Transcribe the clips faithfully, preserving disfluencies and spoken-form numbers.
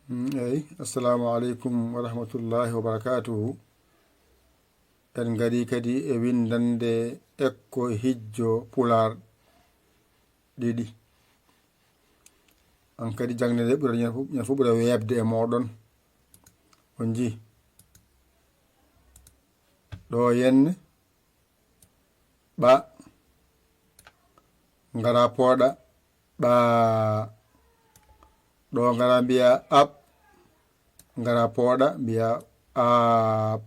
Mm, eyi, assalamu aleykum wa rahmatullahi wa barakatuhu. En ngari kadi e winndande ekko hijjo Pulaar ɗiɗi. An kadi jaŋde nde ɓura ñande fof, ñande fof ɓura weeɓde e mooɗon. On njii? Ɗo yenne, ɓa, ngara pooɗa, ɓa. Ɗo ngara mbiya aɓ, ngara pooɗa, mbiya aaɓ.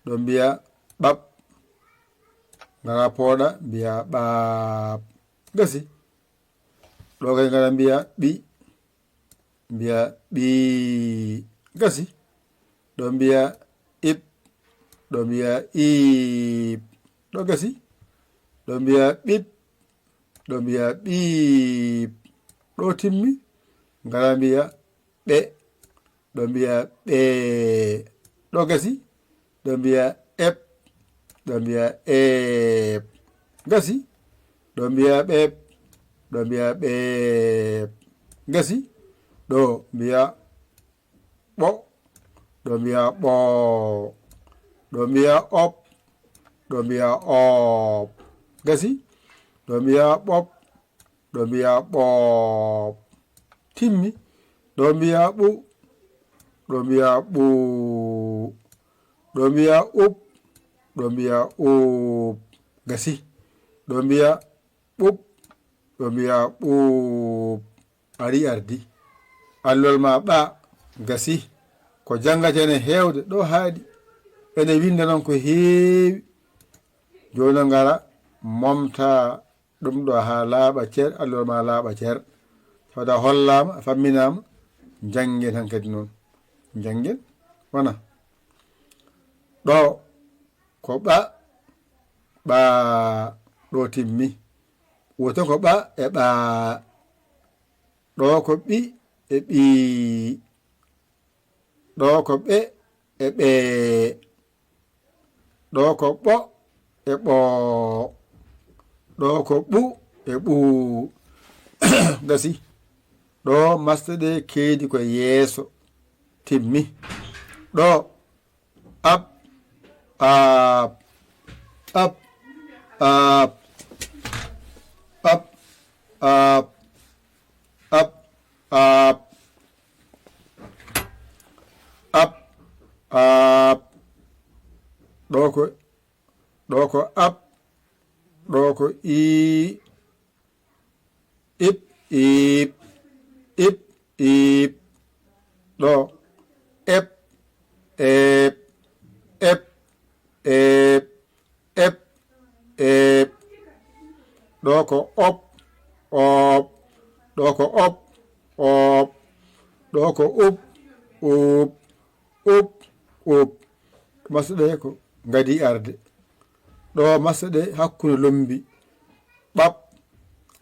Ɗo mbiya ɓaɓ, ngara pooɗa, mbiya ɓaaɓ. Gasi. Ɗo kay ngara mbiya ɓi, mbiya ɓii. Gasi. Ɗo mbiya iɓ, ɗo mbiya iiɓ. Ɗo gasi. Ɗo mbiya ɓiɓ, ɗo mbiya ɓiiɓ. Ɗo timmi, ngara mbiya ɓe, ɗo mbiya ɓee. Ɗo gasi. Ɗo mbiya eɓ, ɗo mbiya eeɓ. Gasi. Ɗo mbiya ɓeɓ, ɗo mbiya ɓeeɓ. Gasi. Ɗo mbiya ɓo, ɗo mbiya ɓoo. Ɗo mbiya oɓ, ɗo mbiya ooɓ. Gasi. Ɗo mbiya ɓoɓ, ɗo mbiya ɓooɓ. Timmi. Ɗo mbiya ɓu, ɗo mbiya ɓuu. Ɗo mbiya uɓ, ɗo mbiya uuɓ. Gasi. Ɗo mbiya ɓuɓ, ɗo mbiya ɓuuɓ. Ari ardi. Allol ma ɓa. Gasi. Ko janngata ene heewde, ɗo haaɗi. Ene winnda noon ko heewi. Jooni ngara momta ɗum ɗo haa laaɓa cer, allol ma laaɓa cer. Tawde a hollaama, a famminaama, njanngen hankadi noon. Njanngen, wona. Ɗo ko ɓa, ɓaa, ɗo timmi. Woto ko ɓa e ɓaa. Ɗo ko ɓi e ɓii. Ɗo ko ɓe e ɓee. Ɗo ko ɓo e ɓoo. Ɗo ko ɓu e ɓuu. Gasi. Ɗo masɗe ɗe keedi ko yeeso. Timmi. Ɗo. Ab, aab, ab, aab, ab, aab, ab, aab, ab, aab. Ɗo ko, ɗo ko ab, ɗo ko ii. Ip, iip, ip, iip. Ɗo, ep, eep, ep, eep, ep, eep. Ɗo ko op, oop. Ɗo ko op, oop. Ɗo ko up, uup, up, up. Masɗe ɗe ko ngadi arde. Ɗo masɗe ɗe hakkunde lombi. Ɓaɓ,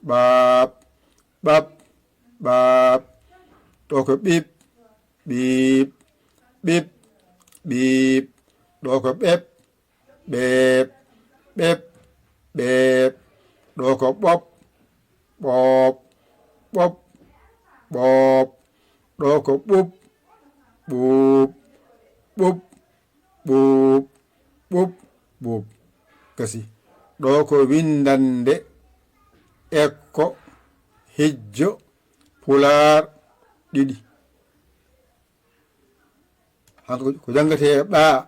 ɓaaɓ, ɓaɓ, ɓaaɓ. Ɗo ko ɓiɓ, ɓiiɓ, ɓiɓ, ɓiiɓ. Ɗo ko ɓeɓ, ɓeeɓ, ɓeɓ, ɓeeɓ. Ɗo ko ɓoɓ, ɓooɓ, ɓoɓ, ɓooɓ. Ɗo ko ɓuɓ, ɓuuɓ, ɓuɓ, ɓuuɓ, ɓuɓ, ɓuuɓ. Gasi. Ɗo ko winndande ekko hijjo Pulaar ɗiɗi. Hanko ko janngetee ɓaa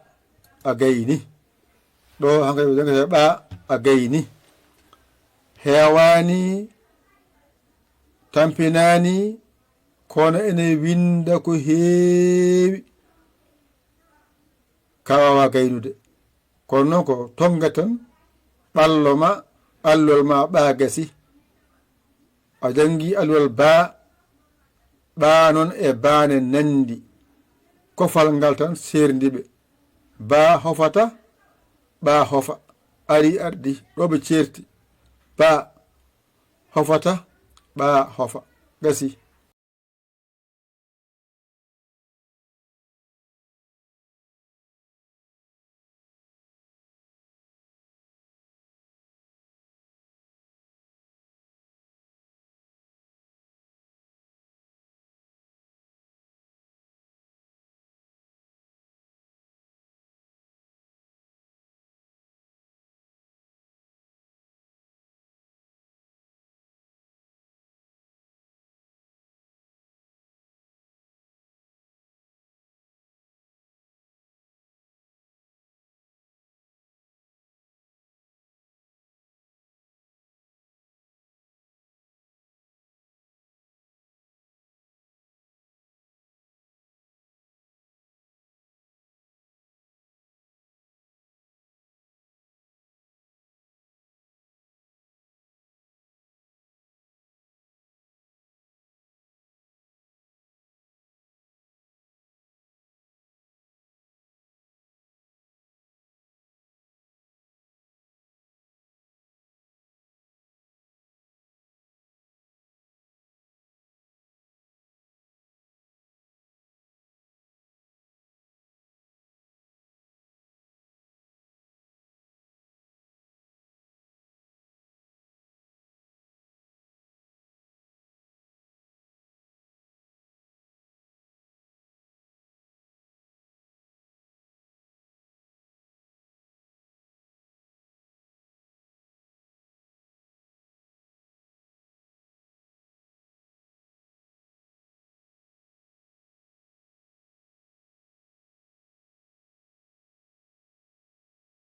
a gayni. Ɗo hanko ko janngetee ɓaa a gayni. Heewaani, tampinaani, kono ene winnda ko heewi ka waawaa gaynude. Kono noon ko tonnga tan, ɓallo ma, ɓallol ma ɓaa gasi. A janngi alluwal baa, ɓaa noon e baane nanndi. Kofal ngal tan seerndi ɓe. Baa hofata, ɓaa hofa. Ari ardi, ɗo ɓe ceerti. Baa hofata, ɓaa hofa. Gasi.